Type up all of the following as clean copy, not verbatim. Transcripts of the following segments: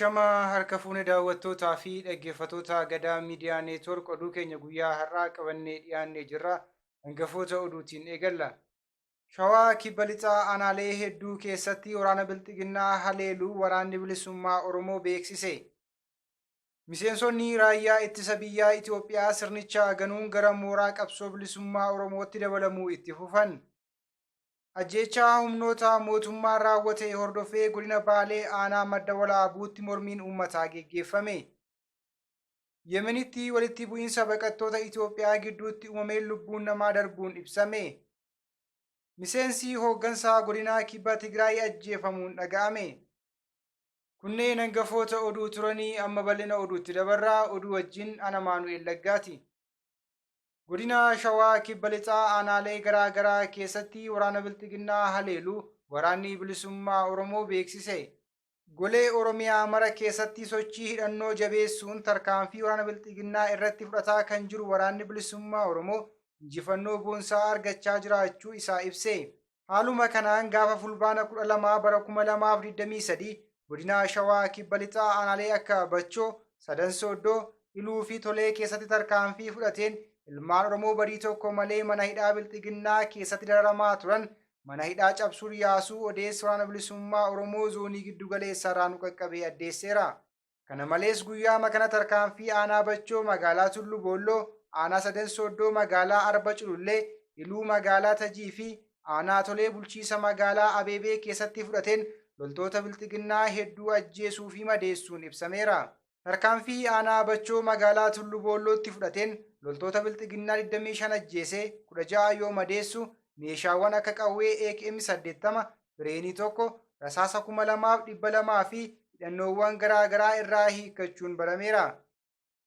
Ashamaa harka fuune daawwattootaa fi dhaggeeffattoota Gadaa Miidiyaa Neetwoork, oduu keenya guyyaa har'aa qabannee dhiyaannee jirra. Hangafoota oduutiin eegalla. Shawaa Kibba Lixaa aanaalee hedduu keessatti waraana Bilxiginnaa haleeluu Waraanni Bilisummaa Oromoo beeksise. Miseensonni Raayyaa Ittisa Biyyaa Itoophiyaa sirnicha ganuun gara mooraa qabsoo bilisummaa Oromootti dabalamuu itti fufan. Ajjeechaa humnoota mootummaan raawwate hordofee godina Baalee aanaa Madda Walaabuutti mormiin uummataa geggeeffame. Yemenitti walitti bu'iinsa baqattoota Itoophiyaa gidduutti uumameen lubbuun namaa darbuun ibsame. Miseensi hooggansaa godinaa Kibba Tigraay ajjeefamuun dhaga'ame. Kunneen hangafoota oduu turanii, amma bal'ina oduutti dabarraa. Oduu wajjin ana Maanu'eel Laggaati. Godina Shawaa Kibba Lixaa aanaalee garaa garaa keessatti waraana Bilxiginnaa haleeluu Waraanni Bilisummaa Oromoo beeksise. Golee Oromiyaa mara keessatti sochii hidhannoo jabeessuun tarkaanfii waraana Bilxiginnaa irratti fudhataa kan jiru Waraanni Bilisummaa Oromoo injifannoo boonsaa argachaa jiraachuu isaa ibse. Haaluma kanaan gaafa Fulbaana 12 bara 2023 godina Shawaa Kibba Lixaa aanaalee akka Bachoo, Sadan Sooddoo, Iluu fi Tolee keessatti tarkaanfii fudhateen ilmaan Oromoo badii tokko malee mana hidhaa Bilxiginnaa keessatti dararamaa turan mana hidhaa cabsuun yaasuu odeessi Waraana Bilisummaa Oromoo zoonii giddu galeessaarraa nu qaqqabee addeesseera. Kana malees guyyaama kana tarkaanfii aanaa Bachoo magaalaa Tullu Boolloo, aanaa Sadan Sooddoo magaalaa Arba Culullee, Iluu magaalaa Tajii fi aanaa Tolee bulchiisa magaalaa Abeebee keessatti fudhateen loltoota Bilxiginnaa hedduu ajjeesuu fi madeessuun ibsameera. Tarkaanfii aanaa Bachoo magaalaa Tullu Boollootti fudhateen loltoota Bilxiginnaa 25 ajjeesee 16 yoo madeessu, meeshaawwan akka qawwee AKM 80, bireenii 1, rasaasa 2200 fi hidhannoowwan garaa garaa irraa hiikkachuun barameera.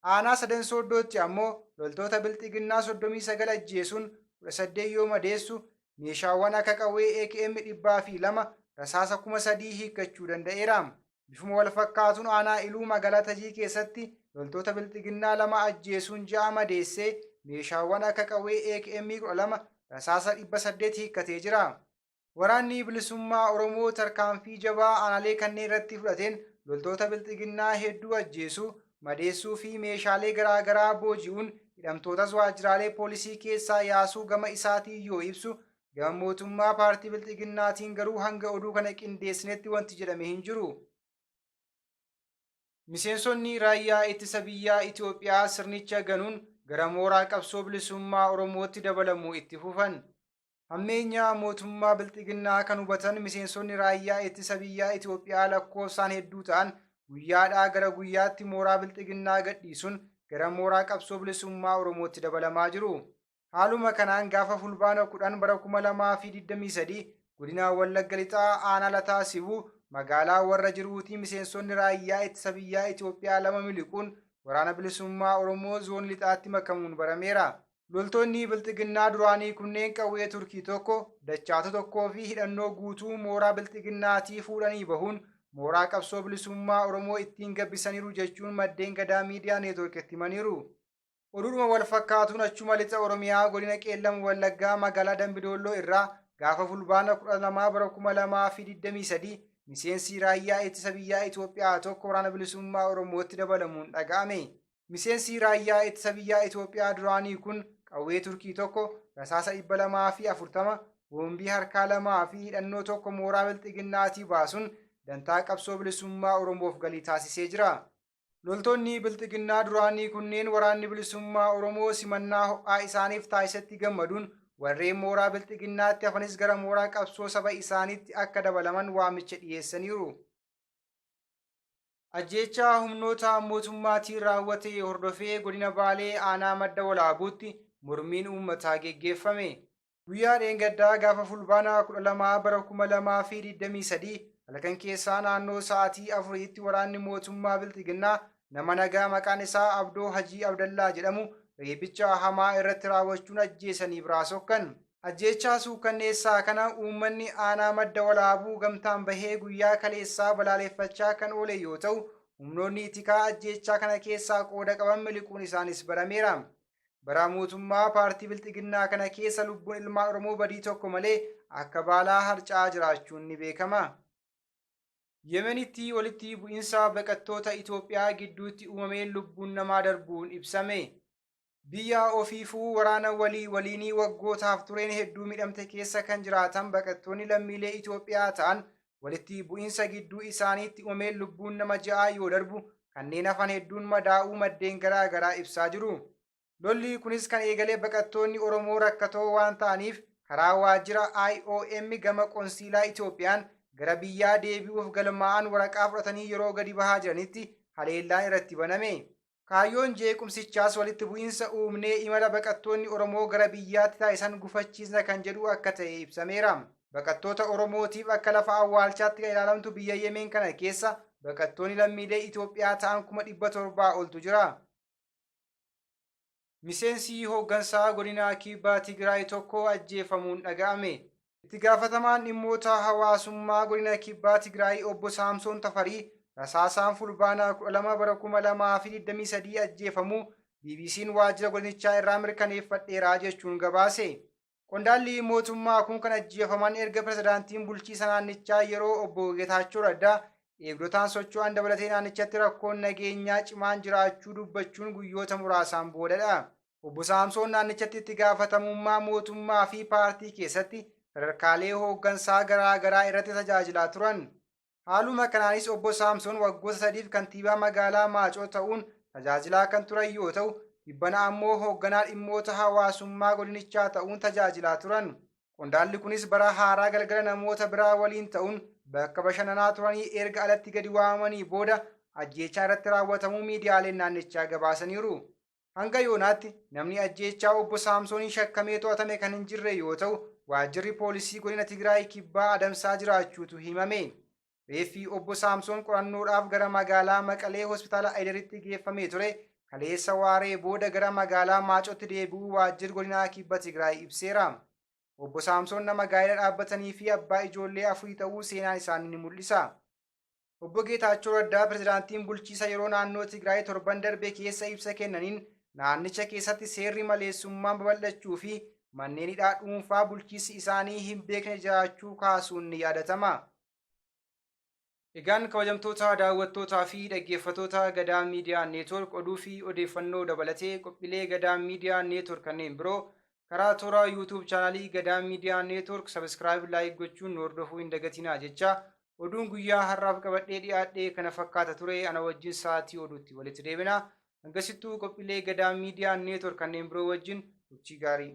Aanaa Sadan Sooddootti ammoo loltoota Bilxiginnaa 39 ajjeesuun 18 yoo madeessu, meeshaawwan akka qawwee AKM 102, rasaasa 3000 hiikkachuu danda'eera. Bifuma wal fakkaatuun aanaa Iluu magaalaa Tajii keessatti loltoota Bilxiginnaa 2 ajjeesuun 6 madeessee meeshaawwan akka qawwee AKM 12, rasaasa 800 hiikkatee jira. Waraanni Bilisummaa Oromoo tarkaanfii jabaa aanaalee kanneen irratti fudhateen loltoota Bilxiginnaa hedduu ajjeesuu, madeessuu fi meeshaalee garaa garaa booji'uun hidhamtootas waajjiraalee poolisii keessaa yaasuu gama isaatiin yoo ibsu, gama mootummaa paartii Bilxiginnaatiin garuu hanga oduu kana qindeessinetti wanti jedhame hin jiru. Miseensonni Raayyaa Ittisa Biyyaa Itoophiyaa sirnicha ganuun gara mooraa qabsoo bilisummaa Oromootti dabalamuu itti fufan. Hammeenya mootummaa Bilxiginnaa kan hubatan miseensonni Raayyaa Ittisa Biyyaa Itoophiyaa lakkoofsaan hedduu ta'an guyyaadhaa gara guyyaatti mooraa Bilxiginnaa gadhiisuun gara mooraa qabsoo bilisummaa Oromootti dabalamaa jiru. Haaluma kanaan gaafa Fulbaana 10 bara 2023 godina Wallagga Lixaa aanaa Lataa Sibuu magaalaa Warra Jiruutii miseensonni Raayyaa Ittisa Biyyaa Itoophiyaa 2 miliquun Waraana Bilisummaa Oromoo Zoonii Lixaatti makamuun barameera. Loltoonni Bilxiginnaa duraanii kunneen qawwee Turkii 1, dachaatuu 1 fi hidhannoo guutuu mooraa Bilxiginnaatii fuudhanii bahuun mooraa qabsoo bilisummaa Oromoo ittiin gabbisaniiru jechuun maddeen Gadaa Miidiyaa Neetwoorkitti himaniiru. Oduudhuma wal fakkaatuun achuma Lixa Oromiyaa godina Qeellam Wallaggaa magaalaa Dambidoolloo irraa gaafa Fulbaana 12 bara 2023 miseensi Raayyaa Ittisa Biyyaa Itoophiyaa tokko Waraana Bilisummaa Oromootti dabalamuun dhaga'ame. Miseensi Raayyaa Ittisa Biyyaa Itoophiyaa duraanii kun qawwee Turkii 1, rasaasa 240, boombii harkaa 2 fi hidhannoo 1 mooraa Bilxiginnaatii baasuun dantaa qabsoo bilisummaa Oromoof galii taasisee jira. Loltoonni Bilxiginnaa duraanii kunneen Waraanni Bilisummaa Oromoo simannaa ho'aa isaaniif taasisetti gammaduun warreen mooraa Bilxiginnaatti hafanis gara mooraa qabsoo saba isaaniitti akka dabalaman waamicha dhiyeessaniiru. Ajjeechaa humnoota mootummaatiin raawwate hordofee godina Baalee aanaa Madda Walaabuutti mormiin uummataa geggeeffame. Guyyaa dheengaddaa gaafa Fulbaana 12 bara 2023 halkan keessaa naannoo sa'aatii 4tti waraanni mootummaa Bilxiginnaa nama nagaa maqaan isaa Abdoo Hajii Abdallaa jedhamu reebicha hamaa irratti raawwachuun ajjeesanii biraa sokkan. Ajjeechaa suukkanneessaa kana uummanni aanaa Madda Walaabuu gamtaan bahee guyyaa kaleessaa balaaleffachaa kan oole yoo ta'u, humnoonni tikaa ajjeechaa kana keessaa qooda qaban miliquun isaanis barameera. Bara mootummaa paartii Bilxiginnaa kana keessa lubbuun ilmaan Oromoo badii tokko malee akka baalaa harca'aa jiraachuun ni beekama. Yemenitti walitti bu'insa baqattoota Itoophiyaa gidduutti uumameen lubbuun namaa darbuun ibsame. Biyya ofiifuu waraana walii waliinii waggootaaf tureen hedduu miidhamte keessa kan jiraatan baqattoonni lammiilee Itoophiyaa ta'an walitti bu'insa gidduu isaaniitti uumameen lubbuun nama ja'aa yoo darbu kanneen hafan hedduun madaa'uu maddeen garaa garaa ibsaa jiru. Lolli kunis kan eegale baqattoonni Oromoo rakkatoo waan ta'aniif karaa waajjira IOM gama qonsiilaa Itoophiyaan gara biyyaa deebi'uuf galmaa'an waraqaa fudhatanii yeroo gadi bahaa jiranitti haleellaan irratti baname. Kaayyoon jeequmsichaas walitti bu'iinsa uumnee imala baqattoonni Oromoo gara biyyaatti taasisan gufachiisna kan jedhu akka ta'e ibsameera. Baqattoota Oromootiif akka lafa awwaalchaatti kan ilaalamtu biyya Yemeen kana keessa baqattoonni lammiilee Itoophiyaa ta'an 700,000 oltu jira. Miseensi hooggansaa godina Kibba Tigraay tokko ajjeefamuun dhaga'ame. Itti gaafatamaan dhimmoota hawaasummaa godina Kibbaa Tigraay obbo Saamsoon Tafarii rasaasaan Fulbaana 12 bara 2023 ajjeefamuu BBC'n waajjira godinichaa irraa mirkaneeffadheera jechuun gabaase. Qondaalli mootummaa kun kan ajjeefaman erga pirezidaantiin bulchiisa naannichaa yeroo obbo Getaachoo Raddaa eegdotaan socho'an dabalatee naannichatti rakkoon nageenyaa cimaan jiraachuu dubbachuun guyyoota muraasaan boodadha. Obbo Saamsoon naannichatti itti gaafatamummaa mootummaa fi paartii keessatti sadarkaalee hooggansaa garaa garaa irratti tajaajilaa turan. Haaluma kanaanis obbo Saamsoon waggoota sadiif kantiibaa magaalaa Maacoo ta'uun tajaajilaa kan turan yoo ta'u, tibbana ammoo hoogganaa dhimmoota hawaasummaa godinichaa ta'uun tajaajilaa turan. Qondaalli kunis bara haaraa galgala namoota biraa waliin ta'uun bakka bashannanaa turanii erga alatti gadi waamamanii booda ajjeechaa irratti raawwatamuu miidiyaaleen naannichaa gabaasaniiru. Hanga yoonaatti namni ajjeechaa obbo Saamsooniin shakkamee to'atame kan hin jirre yoo ta'u, waajjirri poolisii godina Tigraay Kibbaa adamsaa jiraachuutu himame. Reeffi obbo Saamsoon qorannoodhaaf gara magaalaa Maqalee hospitaala Ayidaritti geeffamee ture kaleessa waaree booda gara magaalaa Maacotti deebi'uu waajjirri godinaa Kibba Tigraay ibseera. Obbo Saamsoon nama gaa'ela dhaabbatanii fi abbaa ijoollee afurii ta'uu seenaan isaanii ni mul'isa. Obbo Geetaachoo Raddaa pirezidaantiin bulchiisa yeroo naannoo Tigraay torban darbe keessa ibsa kennaniin naannicha keessatti seerri maleessummaan babal'achuu fi manneen hidhaa dhuunfaa bulchiisi isaanii hin beekne jiraachuu kaasuun ni yaadatama. Egaan kabajamtoota daawwattootaa fi dhaggeeffattoota Gadaa Miidiyaa Neetwork, oduu fi odeeffannoo dabalatee qophiilee Gadaa Miidiyaa Neetwork kanneen biroo karaa toora YouTube chaanaalii Gadaa Miidiyaa Neetwork subscribe, like gochuun nu hordofuu hin dagatinaa jecha, oduun guyyaa har'aaf qabadhee dhiyaadhee kana fakkaata ture. Ana wajjin sa'aatii oduutti walitti deebina. Hangasittuu qophiilee Gadaa Miidiyaa Neetwork kanneen biroo wajjin turtii gaarii.